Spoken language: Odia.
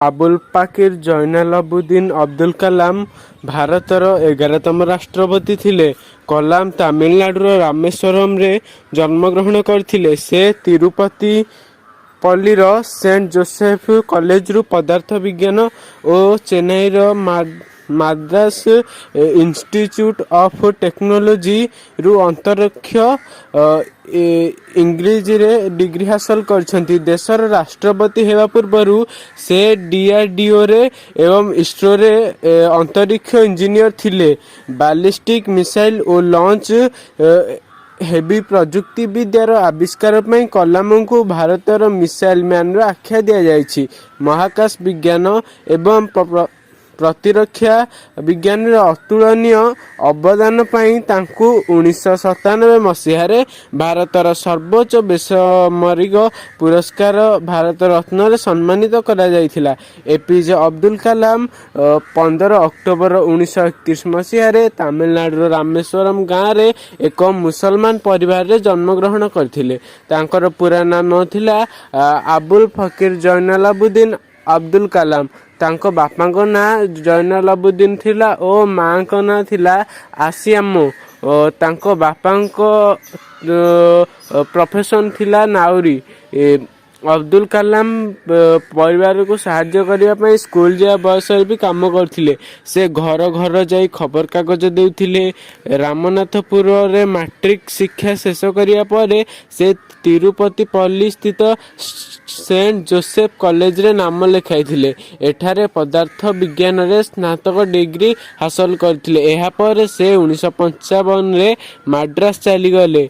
ଆବୁଲ ପାକିର ଜୈନାଲାବୁଦ୍ଦିନ ଅବଦୁଲ କାଲାମ ଭାରତର 11ତମ ରାଷ୍ଟ୍ରପତି ଥିଲେ। କଲାମ ତାମିଲନାଡୁର ରାମେଶ୍ୱରମରେ ଜନ୍ମଗ୍ରହଣ କରିଥିଲେ। ସେ ତିରୁପତିପଲ୍ଲୀର ସେଣ୍ଟ ଜୋସେଫ କଲେଜରୁ ପଦାର୍ଥ ବିଜ୍ଞାନ ଓ ଚେନ୍ନାଇର ମାଦ୍ରାସ ଇନଷ୍ଟିଚ୍ୟୁଟ ଅଫ ଟେକ୍ନୋଲୋଜିରୁ ଅନ୍ତରୀକ୍ଷ ଇଞ୍ଜିନିୟରିଂରେ ଡିଗ୍ରୀ ହାସଲ କରିଛନ୍ତି। ଦେଶର ରାଷ୍ଟ୍ରପତି ହେବା ପୂର୍ବରୁ ସେ ଡିଆରଡିଓରେ ଏବଂ ଇସ୍ରୋରେ ଅନ୍ତରୀକ୍ଷ ଇଞ୍ଜିନିୟର ଥିଲେ। ବାଲିଷ୍ଟିକ ମିସାଇଲ ଓ ଲଞ୍ଚ ଭେହିକଲ ପ୍ରଯୁକ୍ତି ବିଦ୍ୟାର ଆବିଷ୍କାର ପାଇଁ କଲାମଙ୍କୁ ଭାରତର ମିସାଇଲ ମ୍ୟାନର ଆଖ୍ୟା ଦିଆଯାଇଛି। ମହାକାଶ ବିଜ୍ଞାନ ଏବଂ ପ୍ରତିରକ୍ଷା ବିଜ୍ଞାନରେ ଅତୁଳନୀୟ ଅବଦାନ ପାଇଁ ତାଙ୍କୁ 1997 ମସିହାରେ ଭାରତର ସର୍ବୋଚ୍ଚ ବେସାମରିକ ପୁରସ୍କାର ଭାରତ ରତ୍ନରେ ସମ୍ମାନିତ କରାଯାଇଥିଲା। ଏପିଜେ ଅବଦୁଲ କାଲାମ 15 ଅକ୍ଟୋବର 1931 ମସିହାରେ ତାମିଲନାଡୁର ରାମେଶ୍ୱରମ ଗାଁରେ ଏକ ମୁସଲମାନ ପରିବାରରେ ଜନ୍ମଗ୍ରହଣ କରିଥିଲେ। ତାଙ୍କର ପୁରା ନାମ ଥିଲା ଆବୁଲ ଫକୀର ଜୈନାଲାବୁଦ୍ଦିନ ଅବଦୁଲ କାଲାମ। ତାଙ୍କ ବାପାଙ୍କ ନାଁ ଜୈନାଲାବୁଦ୍ଦିନ ଥିଲା ଓ ମାଙ୍କ ନାଁ ଥିଲା ଆସିଆମ୍ମୋ। ତାଙ୍କ ବାପାଙ୍କ ପ୍ରଫେସନ ଥିଲା ନାଉରୀ। ଅବଦୁଲ କାଲାମ ପରିବାରକୁ ସାହାଯ୍ୟ କରିବା ପାଇଁ ସ୍କୁଲ ଯିବା ବୟସରେ ବି କାମ କରୁଥିଲେ। ସେ ଘର ଘର ଯାଇ ଖବରକାଗଜ ଦେଉଥିଲେ। ରାମନାଥପୁରରେ ମାଟ୍ରିକ ଶିକ୍ଷା ଶେଷ କରିବା ପରେ ସେ ତିରୁପତିପଲ୍ଲୀ ସ୍ଥିତ ସେଣ୍ଟ ଜୋସେଫ କଲେଜରେ ନାମ ଲେଖାଇଥିଲେ। ଏଠାରେ ପଦାର୍ଥ ବିଜ୍ଞାନରେ ସ୍ନାତକ ଡିଗ୍ରୀ ହାସଲ କରିଥିଲେ। ଏହାପରେ ସେ 1955ରେ ମାଡ୍ରାସ ଚାଲିଗଲେ।